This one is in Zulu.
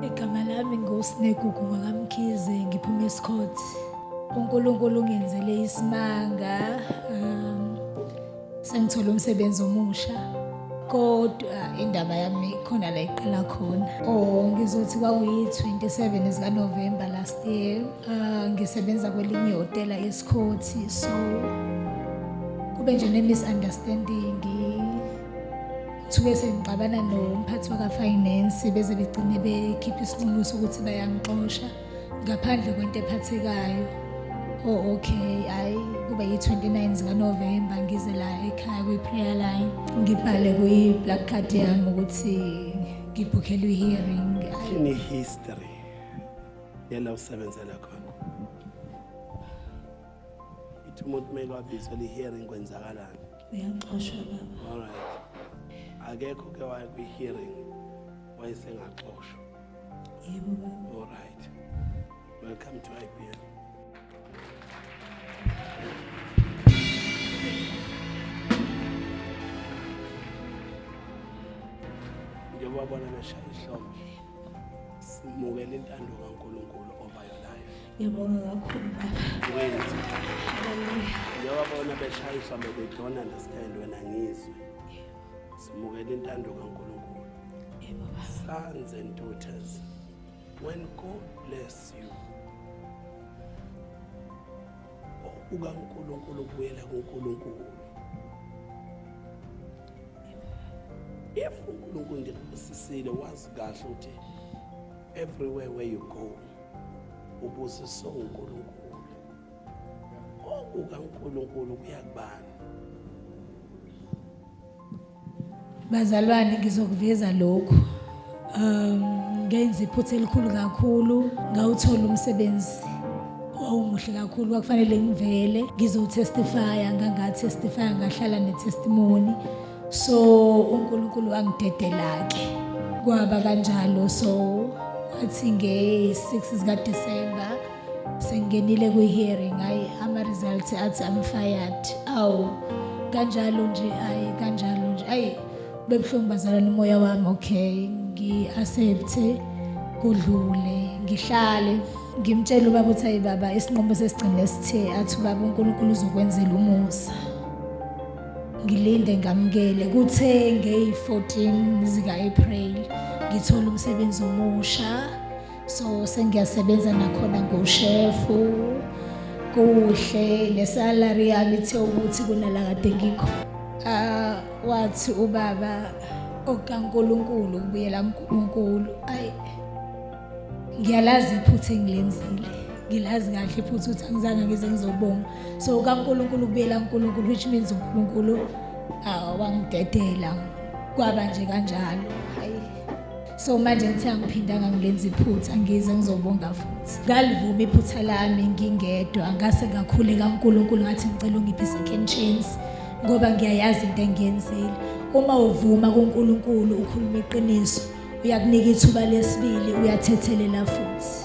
Igama lami nguSnegugu ngwakamkhize, ngiphuma eScott. UNkulunkulu ungenzele isimanga, sengithole umsebenzi omusha, kodwa indaba yami khona la iqala khona. Oh, ngizothi kwakuyi-27 zikaNovember last year. Ngisebenza kwelinye ihhotela eScott, so kube nje ne-misunderstanding. Thuke sengixabana nomphathi waka-finance, beze begcine bekhipha isinqumo sokuthi bayangixosha ngaphandle kwento ephathekayo. Oh okay, hayi kube yi-29 zikaNovember ngize la ekhaya kwi-prayer line, ngibhale kwi-black card yami ukuthi ngibhukhelwe i-hearing. Ithini history yela usebenzela khona? Ithi umuntu kumele wabizwe i-hearing, kwenzakalani? Uyaxoshwa baba. All right. Akekho ke waye kwi-hearing wayesengaxoshwa. Yebo baba. All right. Welcome to IBM. Njengoba bona beshaya ihlombe, simukela intando kaNkulunkulu over your life. Ngiyabonga kakhulu baba. Wait. Hallelujah. Njengoba bona beshaya ihlombe, they don't understand, wena ngizwe. Simukela intando kaNkulunkulu. Yebo baba. Sons and daughters, when God bless you, okukaNkulunkulu kubuyela kuNkulunkulu. If uNkulunkulu nje kubusisile, wazi kahle ukuthi everywhere where you go ubusiswe uNkulunkulu. OkukaNkulunkulu kuyakubani? Bazalwane, ngizokuveza lokhu. Ngenza iphutha elikhulu kakhulu, ngawuthola umsebenzi owawumuhle kakhulu, kwakufanele ngivele ngizotestifya, ngangatestifya, ngahlala ne-testimony. So uNkulunkulu wangidedela-ke, kwaba kanjalo. So kwathi nge-6 zikaDisemba sengingenile kwi-hearing, hayi ama-results athi I'm fired. Awu kanjalo nje, hayi kanjalo nje, ayi bebuhlungu bazalwane umoya wami. Okay, ngi-accepte kudlule, ngihlale ngimtshela ubaba ukuthi ayi baba, isinqumo sesigcine sithe, athi ubaba uNkulunkulu uzokwenzela umusa. Ngilinde ngamukele. Kuthe ngeyi-14 zika-April ngithola umsebenzi omusha, so sengiyasebenza nakhona ngoshefu, kuhle, nesalary yami ithe ukuthi kunala kade ngikho. Wathi ubaba okaNkulunkulu kubuyela kuNkulunkulu. Ayi ngiyalazi iphutha engilenzile, ngilazi kahle iphutha ukuthi angizange ngize ngizobonga. So kaNkulunkulu kubuyela kuNkulunkulu, which means uNkulunkulu wangidedela, kwaba nje kanjalo. Hayi so manje ngithi angiphindanga ngilenza iphutha, ngize ngizobonga futhi. Ngalivuma iphutha lami ngingedwa, ngase ngakhuleka kuNkulunkulu ngathi ngicela ungiphe second chance ngoba ngiyayazi into engiyenzile. Uma uvuma kuNkulunkulu ukhuluma iqiniso, uyakunika ithuba lesibili, uyathethelela futhi.